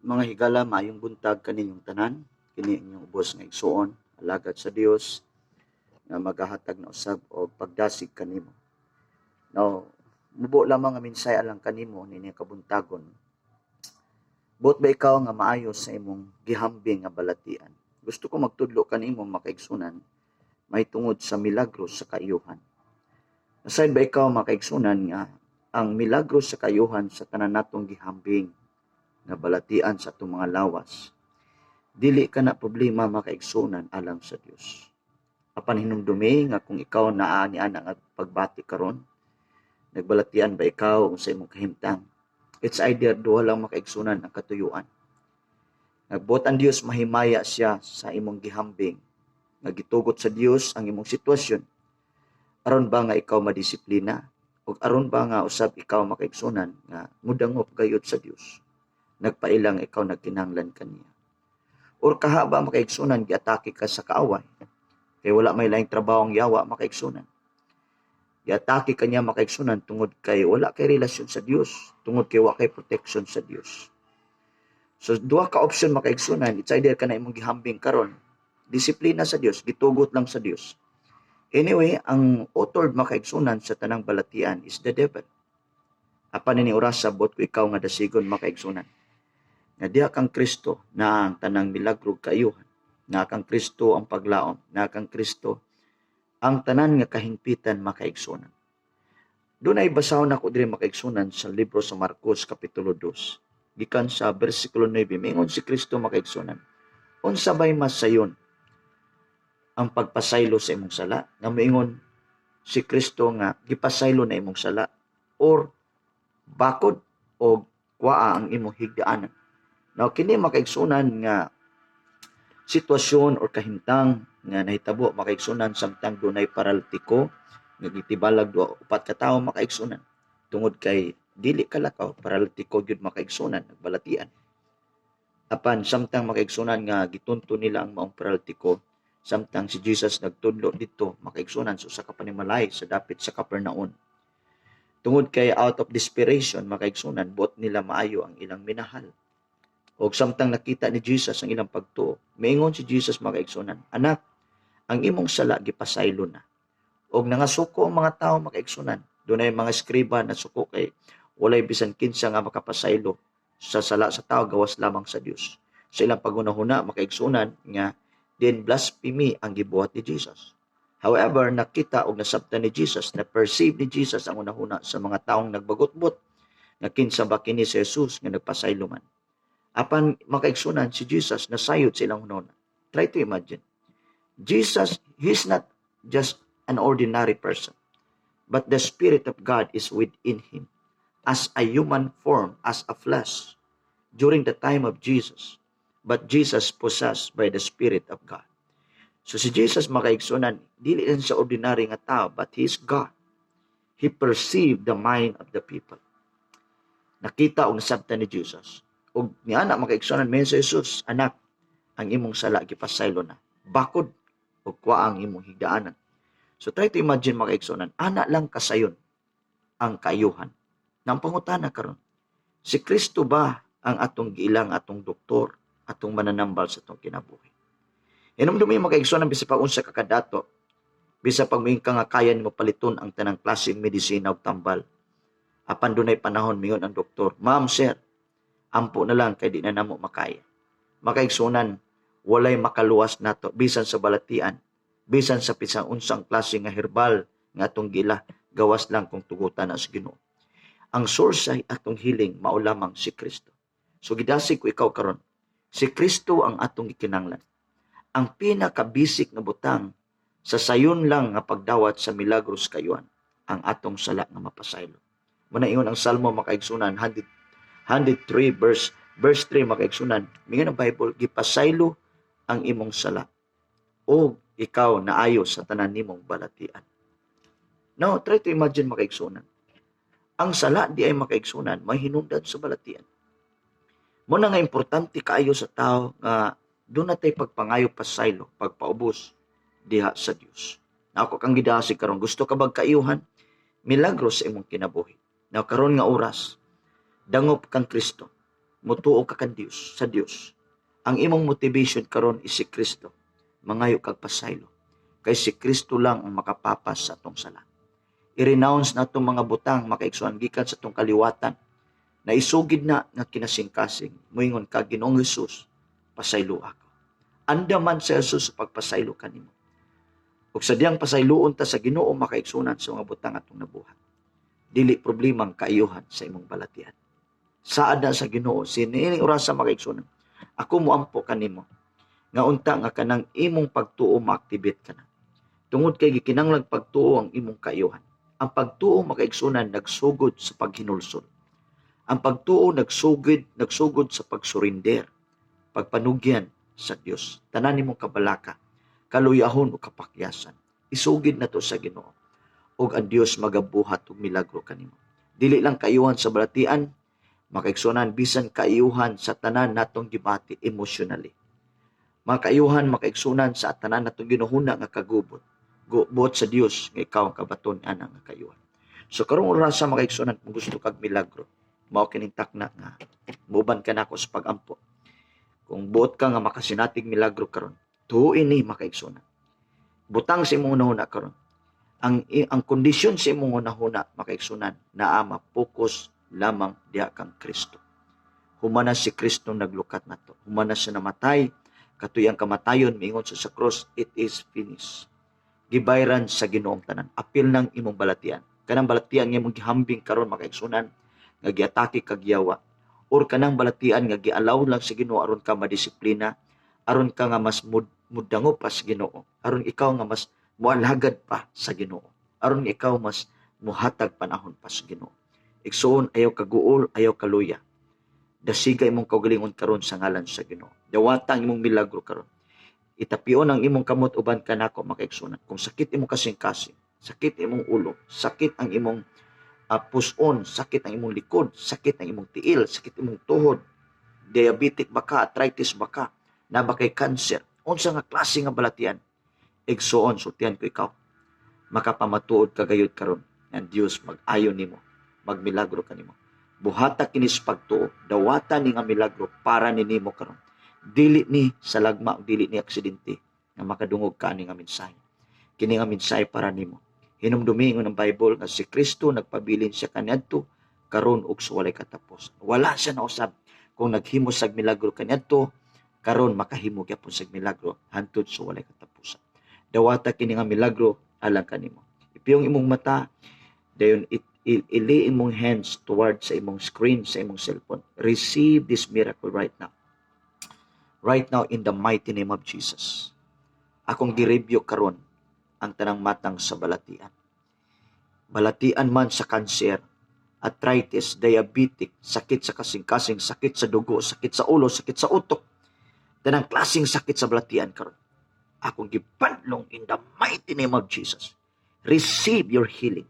Mga higala, maayong buntag kaninyong tanan. Kini inyong ubos nga igsuon, alagad sa Dios nga magahatag na usab og pagdasig kanimo. Now, mubo lamang nga mensahe alang kanimo nini kabuntagon. Buot ba ikaw nga maayo sa imong gihambing nga balatian? Gusto ko magtudlo kanimo, makaigsunan, mahitungod sa milagro sa kaayuhan. Nasayod ba ikaw, makaigsunan, nga ang milagro sa kaayuhan sa tanan natong gihambing nga balatian sa atong mga lawas, dili ka na problema, makaigsunan, alang sa Dios? Apan hinumdumi nga kung ikaw naa ni ana nga pagbati karon, nagbalatian ba ikaw sa imong kahimtang? It's either duha lang, makaigsunan, ang katuyuan. Nagbuot ang Dios mahimaya siya sa imong gihambing, nga gitugot sa Dios ang imong sitwasyon aron ba nga ikaw madisiplina ug aron ba nga usab ikaw, makaigsunan, nga mudangop gayud sa Dios, nagpailang ikaw nagkinahanglan kaniya. Or kaha ba, makaigsunan, giatake ka sa kaaway, kay wala may laing trabaho ang yawa, makaigsunan. Giatake ka niya, makaigsunan, tungod kay wala kay relasyon sa Dios, tungod kay wa kay protection sa Dios. So duha ka option, makaigsunan. It's either kana imong gihambing karon, disiplina sa Dios, gitugot lang sa Dios. Anyway, ang author, makaigsunan, sa tanang balatian is the devil. Apan ini oras, buot ko ikaw nga dasigon, makaigsunan, nga diha kang Kristo na ang tanang milagro kaayuhan, na kang Kristo ang paglaom, na kang Kristo ang tanan nga kahingpitan, makaigsunan. Dunay basahon ako diri, makaigsunan, sa libro sa Marcos kapitulo 2 gikan sa bersikulo 9. Mingon si Kristo, makaigsunan, "Unsa bay mas sayon, ang pagpasaylo sa imong sala, nga moingon si Kristo nga gipasaylo na imong sala, or bakod o kuaa ang imong higdaanan?" Now, kini, makaigsunan, nga sitwasyon or kahimtang nga nahitabo, makaigsunan, samtang dunay paralitiko nga gitibalag duha upat ka tawo, makaigsunan, tungod kay dili kalakaw, paralitiko gyud, makaigsunan, nagbalatian. Apan samtang, makaigsunan, nga gitunto nila ang maong paralitiko, samtang si Jesus nagtudlo didto, makaigsunan, sa usa ka panimalay sa dapit sa Capernaum, tungod kay out of desperation, makaigsunan, buot nila maayo ang ilang minahal. Og samtang nakita ni Jesus ang ilang pagtuo, miingon si Jesus, makaigsunan, "Anak, ang imong sala gipasaylo na." Og nangasuko ang mga tao, makaigsunan. Dunay mga eskriba na suko kay walay bisan kinsa nga makapasaylo sa sala sa tao gawas lamang sa Dios. Sa ilang paghunahuna, makaigsunan, nga then blasphemy ang gibuhat ni Jesus. However, nakita og nasabtan ni Jesus, na perceive ni Jesus ang hunahuna sa mga taong nagbagutbot nga kinsa ba kini si Jesus nga nagpasaylo man. Apan, makaigsunan, si Jesus nasayod sa ilang hunahuna. Try to imagine. Jesus, he's not just an ordinary person, but the Spirit of God is within him as a human form, as a flesh, during the time of Jesus. But Jesus possessed by the Spirit of God. So si Jesus, makaigsunan, dili lang sa ordinary nga tao, but he is God. He perceived the mind of the people. Nakita og nasabtan ni Jesus. Og niana, makaigsunan, miingon si Jesus, "Anak, ang imong sala gipasaylo na. Bakod og kuha ang imong higdaanan." So try to imagine, makaigsunan, ana lang kasayon ang kaayuhan. Nang pangutana karon, si Kristo ba ang atong giilang, atong doktor, atong mananambal sa atong kinabuhi? Hinumdumi, makaigsunan, bisa pag unsa ka kadato, bisa pag moingon ka nga kaya nimo paliton ang tanang klaseng medisina ug tambal, apan dunay panahon mingon ang doktor, "Ma'am, sir, ampo na lang kay di na namo makaya." Makaigsunan, walay makaluwas nato bisan sa balatian, bisan sa bisan unsang klase nga herbal nga atong gila, gawas lang kung tugutan na sa Ginoo. Ang source ay atong healing mao lamang si Kristo. So gidasig ko ikaw karon, si Kristo ang atong gikinahanglan. Ang pinaka-basic nga butang sa sayon lang nga pagdawat sa milagros kaayuhan, ang atong sala nga mapasaylo. Muna ingon ang Salmo, makaigsunan, 100 103 verse 3, makaigsunan, mingon ang Bible, "Gipasaylo ang imong sala o ikaw naayo sa tanan nimong balatian." Now, try to imagine, makaigsunan. Ang sala diay, makaigsunan, may hinungdan sa balatian. Muna nga importante kaayo sa tao nga duna tay pagpangayo pasaylo, pagpaubos diha sa Dios. Na ako kang gidasig karon, gusto ka bag kaayuhan? Milagro sa imong kinabuhi. Now karon nga oras, dangop kang Kristo. Mutuo ka kan Dios, sa Dios. Ang imong motivation karon is si Kristo. Mangayo kag pasaylo. Kay si Kristo lang ang makapapas sa atong sala. I-renounce na atong mga butang, makaigsuonan, gikan sa atong kaliwatan. Na isugid na nga kinasingkasing. Moingon ka, "Ginoong Jesus, pasaylo ako." Andaman sa Jesus sa pagpasaylo kanimo. Ug sa diyang pasayloon ta sa Ginoo, makaigsuonan, sa mga butang atong nabuhat, dili problema ang kaayuhan sa imong balatian. Saad na sa Ginoo siniining orasa, makaigsuonan. Ako moampo kanimo nga unta nga kanang imong pagtuo ma-activate ka na. Tungod kay gikinahanglang pagtuo ang imong kaayuhan. Ang pagtuo, makaigsuonan, nagsugod sa paghinulsol. Ang pagtuo nagsugod sa pagsurrender, pagpanugyan sa Dios. Tanan nimong kabalaka, kaluyahon o kapakyasan, isugid na to sa Ginoo. Ug ang Dios magabuhat og milagro kanimo. Dili lang kaayuhan sa balatian, makaigsuonan, bisan kaayuhan sa tanan natong gibati emotionally. Mga kaayuhan, makaigsuonan, sa tanan natong ginuhuna nga kagubot. Buot sa Dios nga ikaw ang kabaton ana nga kaayuhan. So karong orasa, makaigsuonan, kung gusto kag milagro, mao kining takna nga muban ka nako sa pagampo. Kung buot ka nga makasinatig milagro karon, tuoin ni, makaigsuonan. Butang sa imong hunahuna karon. Ang kondisyon sa imong hunahuna, makaigsuonan, naa ma-focus lamang diha kang Kristo. Humana si Kristo naglukat nato. Humana siya namatay, katoy ang kamatayon, miingon siya sa cross, "It is finished." Gibayran sa Ginoong tanan. Apil ng imong balatian. Kanang balatian nga imong gihambing karon, makaigsuonan, nga giatake kag yawa or kanang balatian nga gialaw lang sa Ginoo aron ka madisiplina, aron ka nga mas mudangop pa sa Ginoo, aron ikaw nga mas mualagad pa sa Ginoo, aron ikaw mas muhatag panahon pa sa Ginoo. Igsuon, ayaw kaguol, ayaw kaluya. Dasiga imong kaugalingon karon sa ngalan sa Ginoo. Dawata ang imong milagro karon. Itapion ang imong kamot uban kanako, makaigsuonan. Kung sakit imong kasing-kasing, sakit imong ulo, sakit ang imong puson, sakit ang imong likod, sakit ang imong tiil, sakit imong tuhod, diabetic ba ka, arthritis ba ka, naa ba kay cancer, unsa nga klase nga balatian, igsuon, sultihan ko ikaw, makapamatuod ka gayud karon nga Dios mag-ayo nimo, magmilagro kanimo. Buhata kini sa pagtuo, dawata ni nga milagro para ni nimo karon. Dili ni sa lagma, dili ni aksidente nga makadungog ka ani nga mensahe. Kini nga mensahe para nimo. Hinumdumi ingon ang Bible nga si Kristo nagpabilin siya kaniadto, karon ug sa walay katapos. Wala siya nausab. Kung naghimo sag milagro kaniadto, karon makahimo gyapon sag milagro hantod sa walay katapusan. Dawata kini nga milagro alang kanimo. Ipiyong imong mata, dayon ili imong hands toward sa imong screen sa imong cellphone. Receive this miracle right now. Right now, in the mighty name of Jesus. Akong gi-rebuke karon ang tanang matang sa balatian. Balatian man sa cancer, arthritis, diabetic, sakit sa kasing-kasing, sakit sa dugo, sakit sa ulo, sakit sa utok. Tanang klaseng sakit sa balatian karon, akong gipadlong in the mighty name of Jesus. Receive your healing.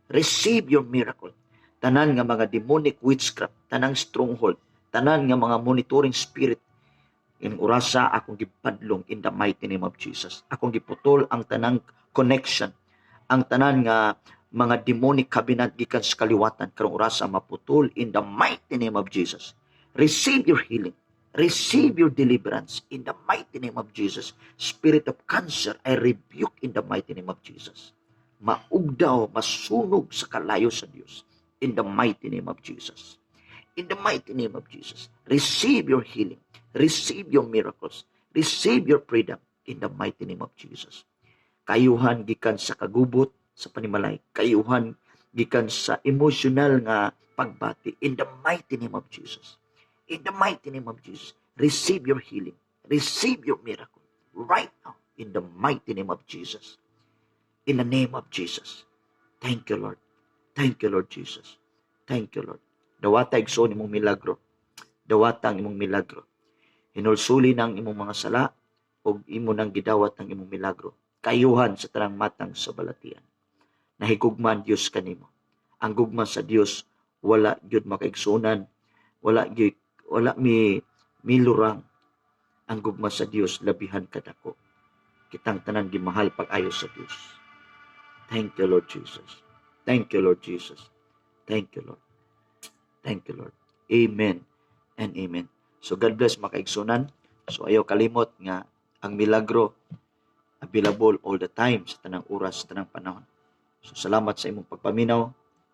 Receive your miracle. Tanan nga mga demonic witchcraft, tanang stronghold, tanan nga mga monitoring spirit, in orasa akong gipadlong in the mighty name of Jesus. Akong giputol ang tanang connection, ang tanan nga mga demonic covenant gikan sa kaliwatan, karong orasa maputol in the mighty name of Jesus. Receive your healing. Receive your deliverance in the mighty name of Jesus. Spirit of cancer, I rebuke in the mighty name of Jesus. Maugdaw, masunog sa kalayo sa Dios in the mighty name of Jesus. In the mighty name of Jesus. Receive your healing. Receive your miracles. Receive your freedom in the mighty name of Jesus. Kaayuhan gikan sa kagubot sa panimalay. Kaayuhan gikan sa emotional nga pagbati in the mighty name of Jesus. In the mighty name of Jesus, receive your healing. Receive your miracle right now in the mighty name of Jesus. In the name of Jesus. Thank you, Lord. Thank you, Lord Jesus. Thank you, Lord. Dawata, igsoon, imong milagro. Dawata ang imong milagro. Hinulsuli ng imong mga sala ug imo nang gidawat ang imong milagro. Kaayuhan sa tanang matang sa balatian. Nahigugma ang Dios kanimo. Ang gugma sa Dios wala gyud, makaigsuonan, wala gyud, wala mi milurang. Ang gugma sa Dios labihan kadako. Kitang tanan gimahal pag-ayo sa Dios. Thank you, Lord Jesus. Thank you, Lord Jesus. Thank you, Lord. Thank you, Lord. Amen and amen. So God bless, mga kaigsunan. So ayaw kalimot nga ang milagro available all the time, sa tanang oras, sa tanang panahon. So salamat sa imong pagpaminaw.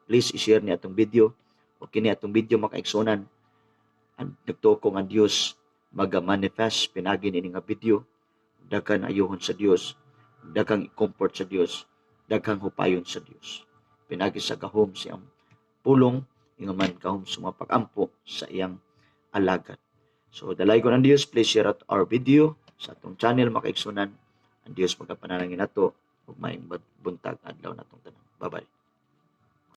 Please i-share ni atong video o kini atong video, mga kaigsunan. Ang nagtuo ko nga Dios maga-manifest pinagi ni nga video. Daghan ayuhon sa Dios, daghang i-comfort sa Dios, daghang hupayon sa Dios. Pinagi sa gahom sa iyang pulong, ingon man gahom sa mga pag-ampo sa iyang alagad. So dalaygon ang Dios. Please share out our video sa atong channel, mga kaigsunan. Ang Dios magapanalangin nato ug maayong buntag, adlaw natong tanan. Bye-bye.